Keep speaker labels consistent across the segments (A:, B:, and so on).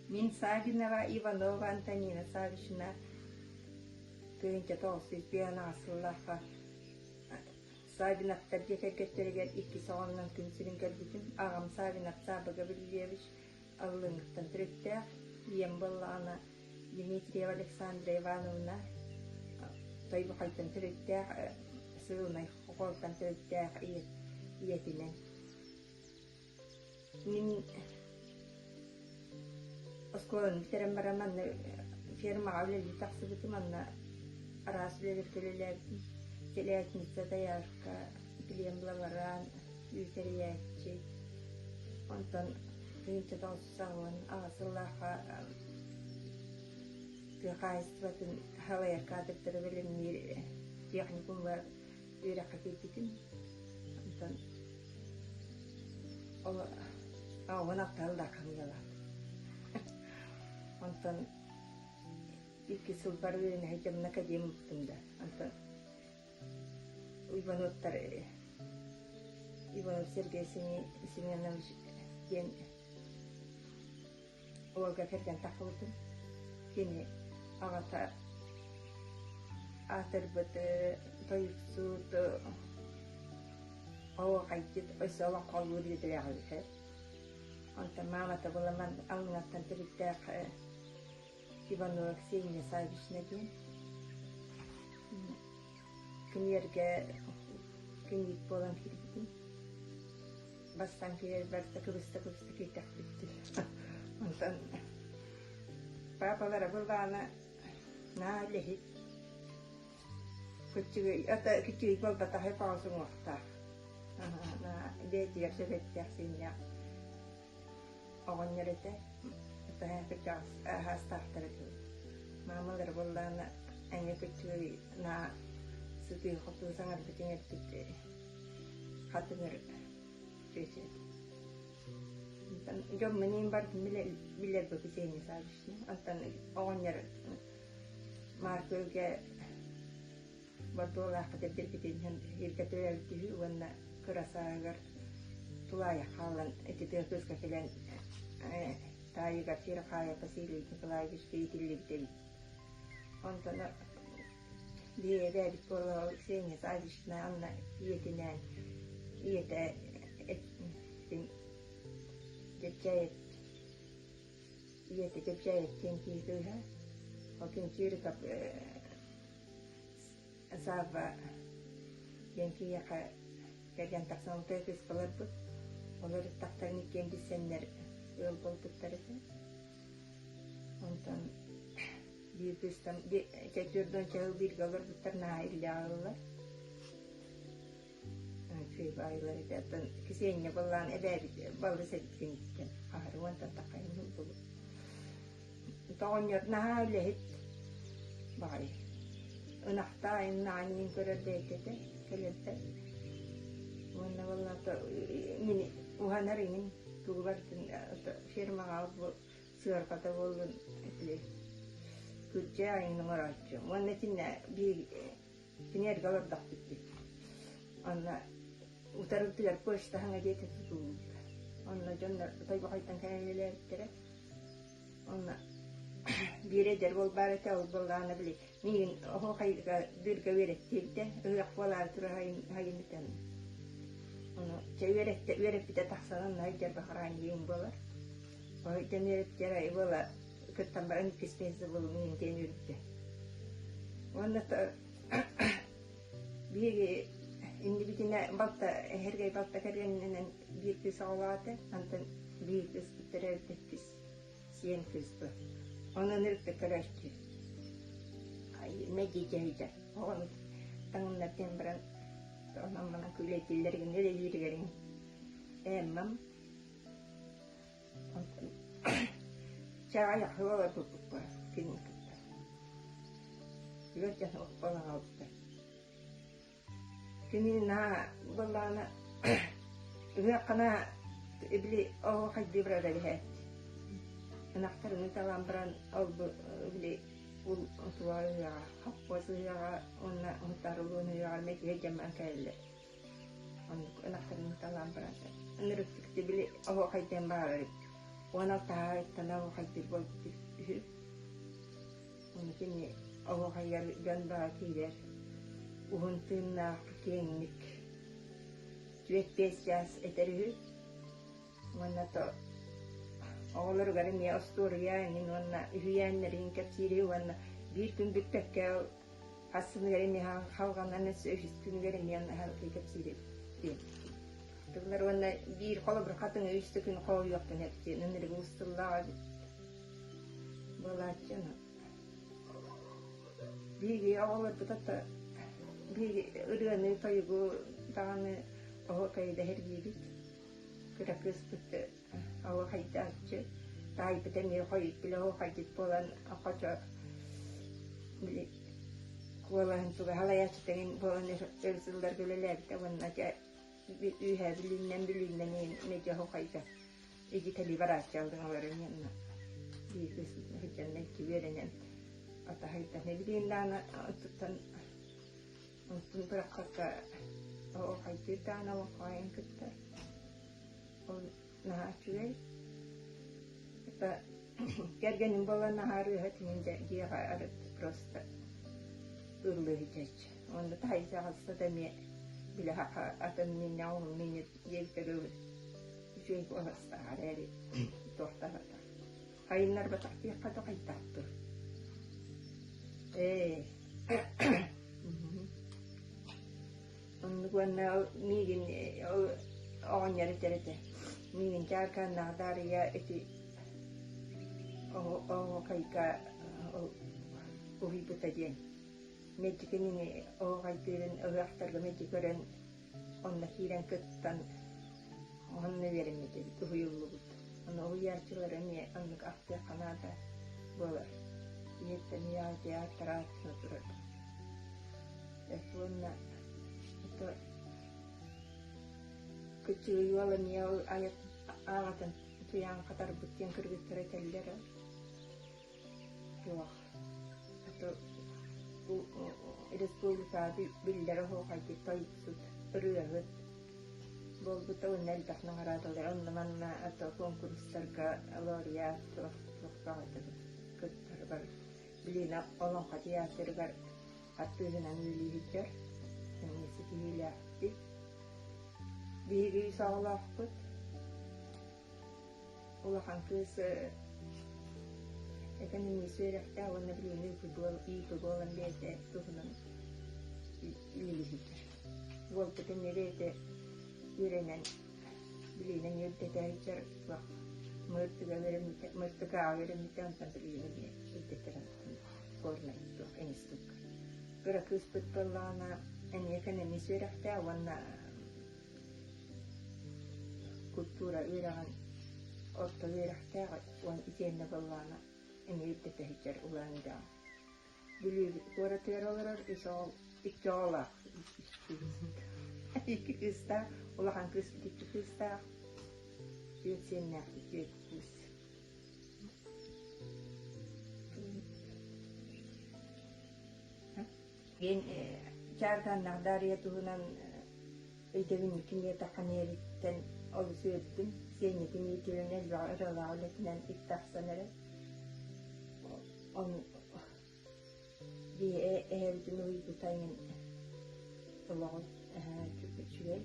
A: Мин Саввинова Иванова Антонина Саввична 1905 сыллаахха Саввиновтар дьиэ кэргэттэригэр иккис оҕоннон күн сирин көрбүтүм. Аҕам Саввинов Сааба Гаврильевич Аллыҥыттан төрүттээх, ийэм буоллаҕына Дмитриева Александра Ивановна Тойбохойтон төрүттээх, Сыылынай Хохолтан төрүттээх ийэтинэн. Мин оскуоланы бүтэрэн баран манна фермаҕа үлэлии тахсыбытым, манна араас үлэлэргэ үлэлээбитим. Телятница, доярка, плем лаборант, үүт эрийээччи. Онтон 1998 сыллаахха тыа хаһаайыстыбатын салайар кадрдары бэлэмниир техникумҥа үөрэххэ киирбитим. Онтон ол аҕабын алтыһаллаах хамыйалаат. Онтон икки сылбар үөрэнэ сылдьаммын академикпын да. Онтон Ивановтар Иванов Сергей Семенович диэн уолга кэргэн тахсыбытым. Кини аҕата аатырбыт тойуксут, оһуохайдьыт, өссө олоҥхолуур идэлээх үһү. Онтон маамата буламан Аллыҥаттан төрүттээх Иванова Ксения Саввична диэн. Кинилэргэ кийиит буолан киирбитим. Бастаан киирэрбэр да кыбыста-кыбыста киирдэхпиттии. Онтон паапалара былаана наа үлэһит кыччыгый ата кыччыгый буолбатах баҕас уҥуохтаах. Наһаа бэйэтигэр сөбөттөөх сииннээх оҕонньор этэ. Таһа кырдьаҕас аһаастаахтар этэ. Маамалара буоллаҕына эҥэ кыччыгый наа сытыы-хотуу саҥарбыт иҥэрбит хатыҥыр чүөчэ этэ. Дьоммун иин бардым билэрбэ Ксения Саввична. Онтон оҕонньор Маар Күөлгэ Бордуолаахха тирдирбитин иһин ииргэ төрөөбүт үһү уонна кыра сааһыгар тулаайах хаалан ити тыа кыыска кэлэн таайыгар Кирохаев Василий Николаевичка иитиллибит эбит. Онтон биир эбээбит буола Ксения Саввична Анна ийэтинээн ийэтэ Дьэбдьээйэп ийэтэ Дьэбдьээйэп диэн киһи кыыһа. Ол кини Чириков Савва диэн киһиэхэ кэргэн тахсан утуйа кыыска олорбут. Олор ыттахтарын иккиэн билсэннэр ыал буолбуттар этэ. Онтон биир кыыстан четвердон чаһыл бииргэ олорбуттар наһаа иллээх ыаллар. Үчүгэй баайылар этэ. Оттон Кисиэнньэ былаан эбээбит балыс эбит киниттэн. Хаһары уонтан таххайын булбут. Тоҕонньор наһаа үлэһит баҕайы. Ынахтаа айаннаан көрөр бэйэтэ кэлэрбэр. Уонна буоллаата мин уһанар иҥин тугу барытын фермаҕа бу сыарҕата буоллун ити күрдьэ айан оҥорооччу. Уонна итиннэ биир кини эргэ олордохпут дии. Онно утарытыгар почта хаҥа диэки тутуллубута. Онно дьоннор Тойбохойтон кэлэн үлэлээбиттэрэ. Онно биир эдэр уол баар этэ, ол буоллаҕына били миигин оһуохайга дырга үөрэттиирдэ, ыһыах буолаары турар хайын этэн. Ону чэ үөрэттэ, үөрэппитэ тахсан онно сылдьарба хараанньыйым буолар. Оһуйтан үөрэптэр буола кыттан баран иккис пенсия буолуҥ диэн үөрбүтэ. Уонна биһиги иннибитинэ балта эһэргэй балта кэргэнинэн биир кыыс оҕолоох этэ, онтон биир кыыспыт төрөөбүт иккис сиэн кыыспыт. Онон ырытта көрөөччү. Мэдьи дьаһыйда. Оҕону таҥыннар диэн баран онон манан күлэйтиллэр гин үлэлииригэрин Эммам онтон чаҕайах олорбуппут кини кытта. Үөр дьон олоҕо алта. Кини наһаа буоллаҕына ыһыаххына били оһуохайдыы барара эбээт. Ынахтарын талан баран ол били туга ыһыаҕа, хоппуос ыһыаҕа уонна Һутаарылуун ыһыаҕар мэтиһэ дьаммаан кэлэллэр. Оннук ынахтарын талан баран ынырыктык били оһуохайдыан баҕарар эбит. 16 оһуохайдыыр буолбут үһү. Ону кини оһуохайыгар дьон баҕа киирэр, уһун тыыннаах киэҥник түөрт-биэс чаас этэр үһү. Уонна то оҕолоругар эмиэ остуоруйа эҥин уонна үһүйээннэрин кэпсиири уонна биир күн бүппэккэ хас сыныгар эмиэ халҕанан өссө үһүс күнүгэр эмиэ кэпсиири диэн. Тыллар уонна биир холобур хатыҥы үс да күн хоһуйуохтан эптиэн ынырык уус тыллаах эбит. Буолааччы Биһиги оҕолорбут ата биһиги ырыаны, тойугу даҕаны оһуокайы да сэргиибит. Кыра кыыспыт оһуохайдааччы, таайбыт эмиэ хойут били оһуохайдьыт буолан хочо били куолаһын туга салайааччыта эҥин буолан өр сылларга үлэлээбитэ уонна дьэ үөһээ Бүлүүннэн Бүлүүннэн мэлдьи оһуохайга илдьитэлии барааччы алдыҥаларын уонна биир кыыспытын сылдьан мэлдьи үөрэнэн атаһыйтан билигин даҕаны оттуттан онтун бырахпакка оһуохайдыыр даҕаны олоҥхоҕойун кытта ол наһаа үчүгэй это кэргэним буолан наһаа ырыаһыт иһин дьиэҕэ арыт просто ыллыы сылдьааччы уонна таһыйса хаста да эмиэ били атын мииннээх уһун миинньит диэбитэ үчүгэй куоластаах эрээри туохтаабатах хайыннарбатах диэххэ да хайдахтыр ээ Оннук уонна ол миигин ол оҕонньор этэр этэ миигин чааркааннаах Даарыйа ити оһуохайга уһуйбута диэн мэлдьи кинини оһуохайдыырын ыһыахтарга мэлдьи көрөн онно киирэн кыттан онно үөрэммит эбит уһуйуллубут ону уһуйааччылар эмиэ оннук ахтыахха наада буолар ийэттэн ийэҕэ театр ааттана турар Уонна ото кыччыгый уол эмиэ ол айат аҕатын утуйаан хатарбыт диэн кыргыттара этэллэрэ. Туох ото республикаҕа биллэр оһуохайдык тойуксут, ырыаһыт буолбута уонна элбэх наҕараадалар онно манна ото куонкурустарга лауреат туох туох баҕата кыттар бар Билина Олоҥхо театрыгар артыыһынан үлэлииһиттэр эмиэ ситиһиилээхтик. Биһиги үс оҕолоохпут. Улахан кыыс экономист үөрэхтээх уонна билиҥҥи ИП буолан бэйэтэ туһунан үлэлииһиттэр. Уолбут эмиэ бэйэтэ үөрэнэн билиинэн үөрдэтээччэр туох мыртыга үөрэммитэ мыртыкааҕа үөрэммитэ онтон билигин эмиэ үрдэтэрэн горнай туох институтка кыра кыыспыт буоллаҕына эмиэ экономист үөрэхтээх уонна культура үөрэҕин орто үөрэхтээх уон итиэннэ буоллаҕына эмиэ үрдэтэ сылдьар улаан идэҕэ Бүлүү куоратыгар олорор үс оҕо икки оҕолоох икки кыыстаах улахан кыыспыт икки кыыстаах түөрт сиэннээхпит түөрт кыыс Диэн чааркааннаах Даарыйа туһунан өйдөбүнньүккүн диэтэххэ ийэбиттэн олус үөрдүм. Сиэнньэтин иитиилэн элбэх ырыалаах үлэтинэн ит тахсан эрэр. Ону биһи эһэбитин уһуйбута иҥин олоҕун үчүгэй.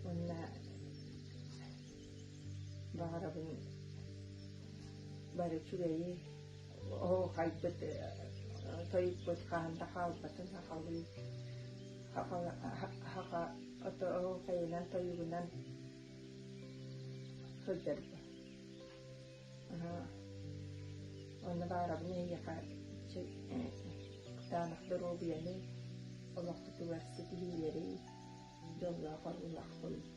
A: Уонна баҕарабын бары үчүгэйи оһуохайбыт тойукпут хаһан да хаалбатын сахалыы саха оһуохайынан тойугунан сылдьарга. Онно баарабын эһиэхэ кытаанах доруобуйаны, олохпутугар ситиһиилэри, дьоллоох оруулаах буолун.